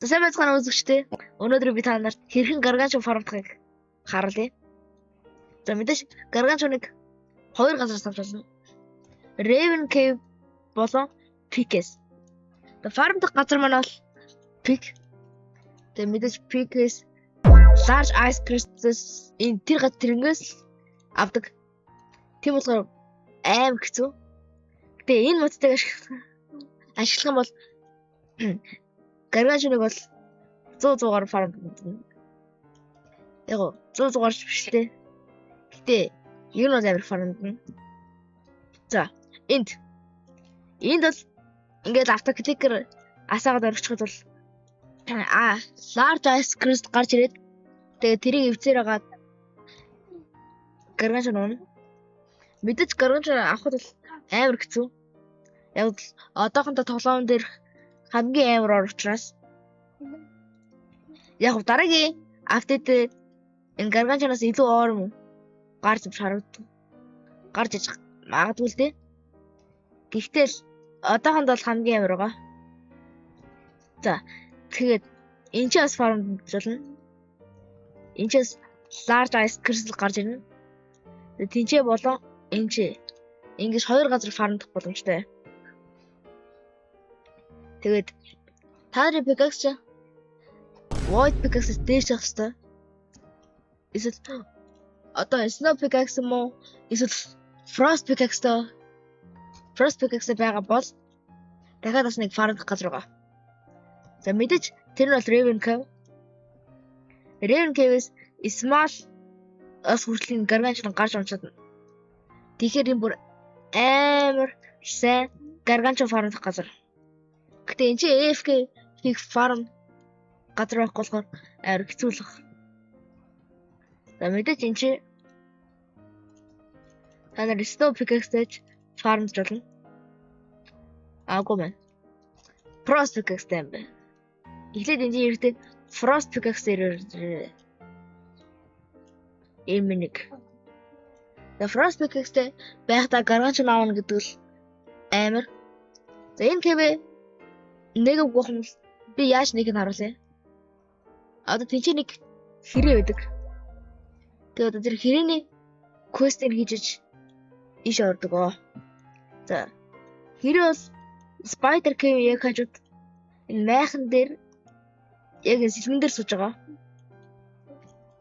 За, сайн байцгаана уу, үзэгчдээ. Өнөөдөр би та нарт хэрхэн gargantuan farm дахыг харуулъя. За, мэдээж gargantuan ыг хоёр газар авч болно. Raven Cave болон Peak-с. За, farm дах газар маань бол Peak. Тэгээ мэдээж Peak-с Large Ice Crystals энэ тэр газар тэрнгээс авдаг. Тийм болохоор амар хэцүү. Гэтэ энэ mod тайг ашиглах юм бол gargantuan ыг бол 100 100-аар farm дана. Яг 100 100-аар биш л дээ. Гэтэ ер нь бол амар farm дана. За, энд бол ингээд auto clicker асаагаад орчиход бол large ice crystal гарч ирээд, тэгээ тэрийг эвцээр агаад gargantuan унана. Мэдээж gargantuan авахд бол амар хэцүү. Яг л одоохондоо тоглоом дээр хамгийн амар ор учраас, яг дараагийн update энэ gargantuan аас илүү ор юм гарч харагддаг. Гарч иж магадгүй л дээ. Гэхдээ л одоохонд бол хамгийн амар байгаа. За, тэгээд энэ ч бас farm болно. Энэ ч бас large ice crystal гарч ирнэ. Тэгээд тэнцээ болон энэ ч ингэж хоёр газар farm дах боломжтой. Тэгээд та нарын pickaxe чи void pickaxe дээш явах хэвээр. Эсвэл одоо snow pickaxe юм уу? Эсвэл frost pickaxe той, frost pickaxe байгаа бол дахиад бас нэг farm дах газар байгаа. За, мэдээж тэр нь бол Raven Cave. Raven Cave-с small ас хүртлийн gargantuan гарч унчаад. Тэгэхээр энэ бүр амар сайн gargantuan farm дах газар. Гэтэ энэ чинь AFK хийх farm газар байхгүй болохоор амар хэцүү л баг. За, мэдээж энэ чинь та нар snow pickaxe-тэй farm ж болно. Аагүй мэн. Frost pickaxe-тэй юм байна. Эхлээд энэ чинь ирэхдээ frost pickaxe дээр ийм нэг. За, frost pickaxe-тэй байхдаа gargantuan авна гэдэг л амар. За, энэ cave нэг үгүй юм би яаж нэг нь харуулъя. Одоо тийч нэг хэрэг байдаг. Тэгээ одоо тэр хэрээний quest ыг хийж иш ордог. За, хэрэг бол Spider Cave яг хажууд энэ майхан дээр яг энэ сэлмэн дээр сууж байгаа.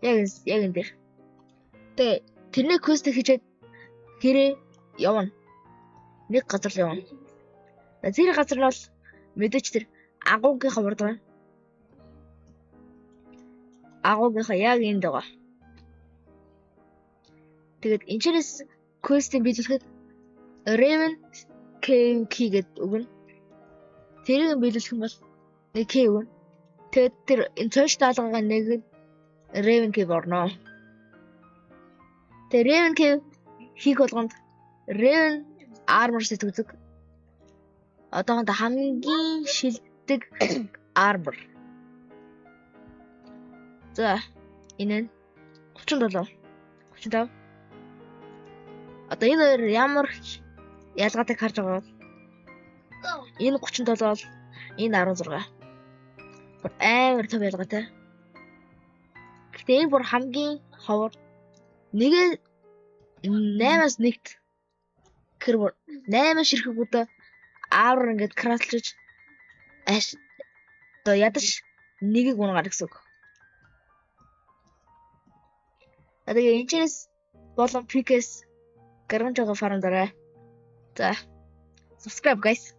Яг энэ дээр. Тэгээ тэрний quest хийчихэд хэрэг явна. Нэг газар л явна. За, тэр газар нь бол мэдээч тэр агуугийнхаа урд байна. Агуугийнхаа яг энд байгаа. Тэгээд энэчнээс quest ийг биелүүлэхэд Raven Cave key гэдэг өгнө. Тэрийг биелүүлэх юм бол нэг key өгнө. Тэгээд тэр энэ цоош даалгагаа нэг нь Raven Cave орно. Тэгээд Raven Cave хийх болгонд Raven armor set үзэг. Одоохондоо хамгийн шилдэг armor. За, энэ нь 37, 35. Одоо энэ хоёр ямар ялгаатайг харж байгаа бол энэ 37 бол энэ 16. Бүр амар том ялгаатай. Гэтэ энэ бүр хамгийн ховор, нэгэ 8-аас нэгт гэр бүр 8 ширхэгүүдээ аавар ингээд craft лж аш одоо ядаж нэгийг унгаар гэсэн үг. Тэгээ энэчнээс болон Peak ээс gargantuan farm дараа. За, subscribe, guys.